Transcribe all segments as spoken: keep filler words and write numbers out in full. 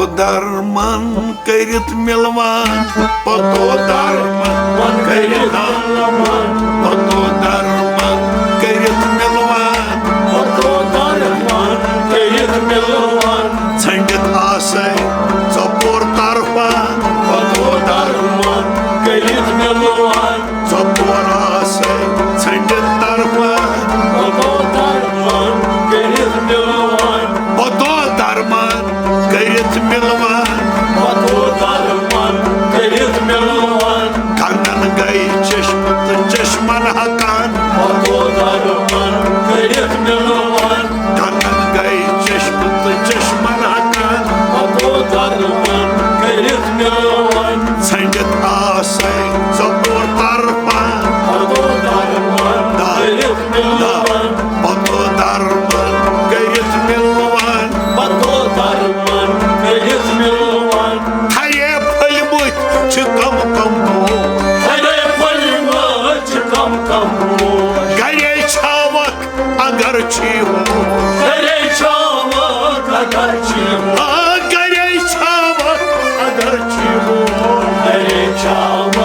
درمان کٔرِتھ مِلوان، پتو درمان کٔرِتھ، پتو درمان کٔرِتھ مِلوان، پتو درمان کٔرِتھ مِلوان۔ ژھٔنڈِتھ آسے ژۄپور طرفہٕ، پتو درمان کٔرِتھ مِلوان۔ ژۄپور آسے ژھٔنڈِتھ طرفہٕ، پتو درمان کٔرِتھ مِلوان۔ پتو درمان کٔرِتھ مِلوان۔ پتو درمان کٔرِتھ مِلوان۔ کنن گٔے چشمہٕ تہٕ چشمن ہکان، پتو درمان کٔرِتھ مِلوان۔ کنن گٔے چشمہٕ تہٕ چشمن ہکان، پتو درمان کٔرِتھ مِلوان۔ ژھٔنڈِتھ آسے ژۄپور طرفہٕ، پتو درمان کٔرِتھ مِلوان۔ پتو درمان کٔرِتھ مِلوان۔ پتو درمان کٔرِتھ مِلوان۔ ہرے پھٔلۍ مٕتۍ چھِ کم کم پوش۔ ہرے پھٔلۍ مٕتۍ چھِ کم کم پوش۔ گرے چھاوکھ اگر چھی ہوش۔ گرے چھاوکھ اگر چھی ہوش۔ آ، گرے چھاوکھ اگر چھی ہوش۔ گرے چھاوکھ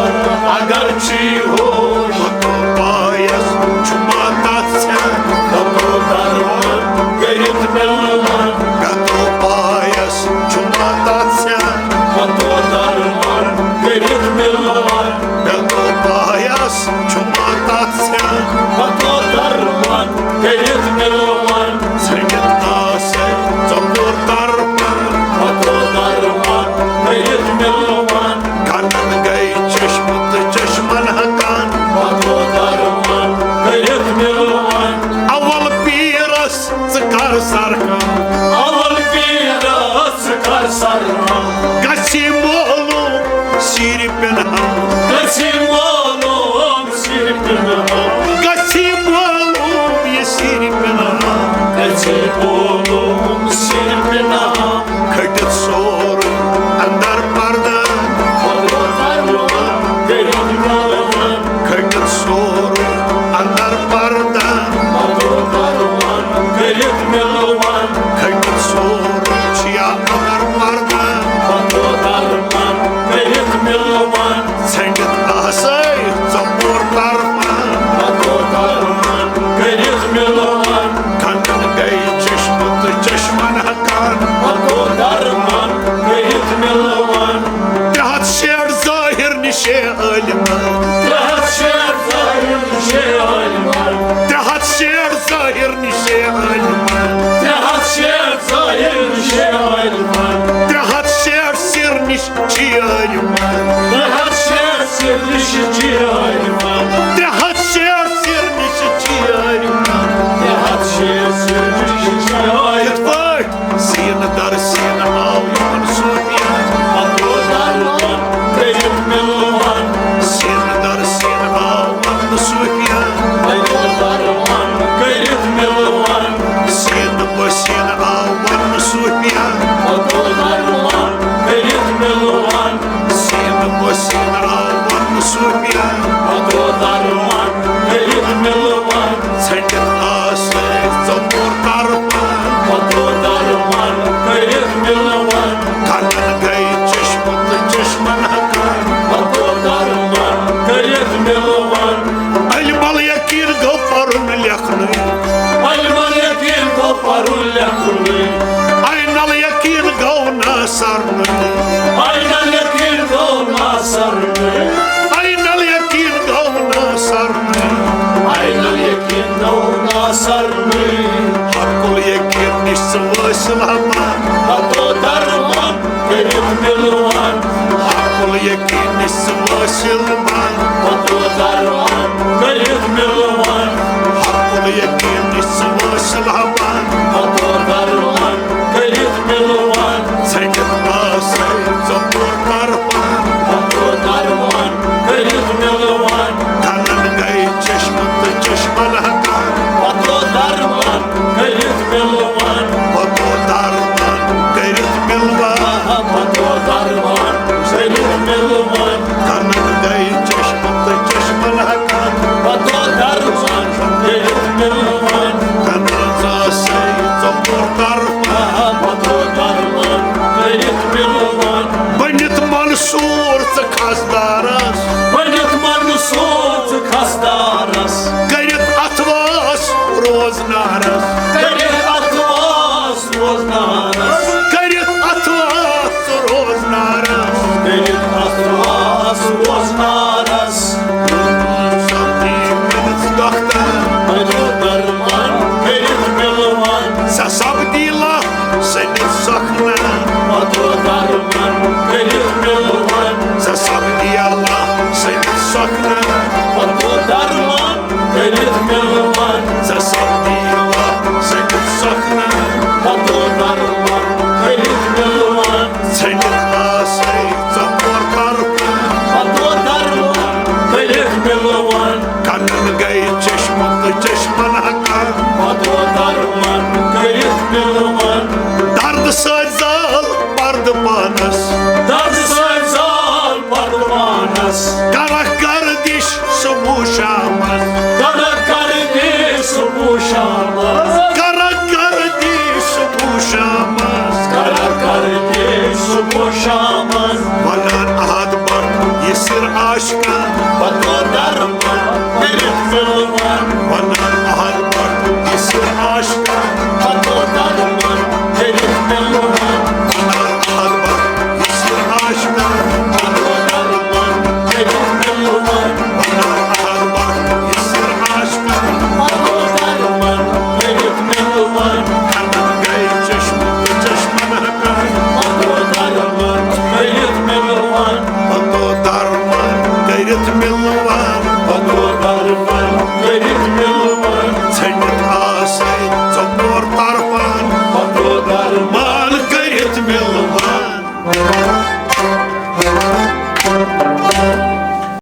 اگر چھی ہوش۔ پتو پایس چھُ ماتس ژھٮ۪ن۔ پتو درمان کٔرِتھ مِلوان۔ پتو پایس چھُ ماتس ژھٮ۪ن۔ پتو درمان کٔرِتھ مِلوان۔ پتو پایس چھُ ماتس ژھٮ۪ن۔ پتو درمان کٔرِتھ مِلوان۔ ژھٔنڈِتھ آسے ژۄپور طرفہٕ، پتو درمان کٔرِتھ مِلوان۔ کنن گٔے چشمہٕ تہٕ چشمن ہکان، پتو درمان کٔرِتھ مِلوان۔ اول پیرس ژٕ کر سرکار۔ اول پیرس ژٕ کر سرکار۔ گژھی معلوم سیرِ پنہان۔ گژھی معلوم سیرِ پنہان۔ گژھی معلوم یہِ سیرِ پنہان۔ گژھی معلوم سیرِ پنہان۔ کھٔٹِتھ سورُے اندر پردٕ۔ پتو درمان کٔرِتھ مِلوان۔ کھٔٹِتھ سورُے اندر پردٕ۔ پتو درمان کٔرِتھ مِلوان۔ کھٔٹِتھ سورُے چھُ یا اندر پردٕ۔ پتو درمان کٔرِتھ مِلوان۔ ژھٔنڈِتھ آسے ژۄپور طرفہٕ۔ پتو درمان کٔرِتھ مِلوان۔ کنن گٔے چشمہٕ تہٕ چشمن ہکان، پتو درمان کٔرِتھ مِلوان۔ ترٛےٚ ہتھ شیٹھ ظٲہر نِشے عٲلمان۔ ترٛےٚ ہتھ شیٹھ ظٲہر نِشے عٲلمان۔ ترٛےٚ ہتھ شیٹھ ظٲہر نِشے عٲلمان۔ ترٛےٚ ہتھ شیٹھ ظٲہر نِشے عٲلمان۔ ترٛےٚ ہتھ شیٹھ سِر نِش چھِ عٲلمان۔ ترٛےٚ ہتھ شیٹھ سِر نِش چھِ عٲلمان۔ ترٛےٚ ہتھ شیٹھ سِر نِش چھِ عٲلمان۔ ترٛےٚ ہتھ شیٹھ سِر نِش چھِ عٲلمان۔ یِتھ پٲٹھۍ سیٖنہٕ در سیٖنہٕ آو یِمن صوٗفیَن۔ پتو درمان کٔرِتھ مِلوان۔ سیٖنہٕ در سیٖنہٕ آو وننہٕ صوٗفیَن۔ پتو درمان کٔرِتھ مِلوان۔ سیٖنہٕ پہ سیٖنہٕ آو وننہٕ صوٗفیَن۔ پتو درمان کٔرِتھ مِلوان۔ سیٖنہٕ پہ سیٖنہٕ آو وننہٕ صوٗفیَن۔ پتو درمان کٔرِتھ مِلوان۔ ژھٔنڈِتھ آسے ژۄپور طرفہٕ۔ پتو درمان کٔرِتھ مِلوان۔ کنن گٔے چشمہٕ تہٕ چشمن ہکان۔ پتو درمان کٔرِتھ مِلوان۔ علم الیقین گوٚو پرُن لیکھنُے۔ علم الیقین گوٚو پرُن لیکھنُے۔ عین الیقین گوٚو ناصرنُے۔ عین الیقین گوٚو ناصرنُے۔ عین الیقین گوٚو ناصرنُے۔ عین الیقین گوٚو ناصرنُے۔ حق الیقین نِش ژٕ وٲصِل ہمان۔ پتو درمان کٔرِتھ مِلوان۔ حق الیقین نِش ژٕ وٲصِل ہمان۔ پتو درمان کٔرِتھ مِلوان۔ حق الیقین نِش ژٕ وٲصِل ہمان۔ پتو درمان کٔرِتھ مِلوان۔ ژھٔنڈِتھ آسے ژۄپور طرفہٕ۔ پتو درمان کٔرِتھ مِلوان۔ کنن گٔے چشمہٕ تہٕ چشمن ہکان۔ پتو درمان کٔرِتھ مِلوان۔ پتو درمان کٔرِتھ مِلوان۔ پتو درمان کٔرِتھ مِلوان۔ کنن گٔے چشمہٕ تہٕ چشمن ہکان۔ پتو درمان کٔرِتھ مِلوان۔ شامن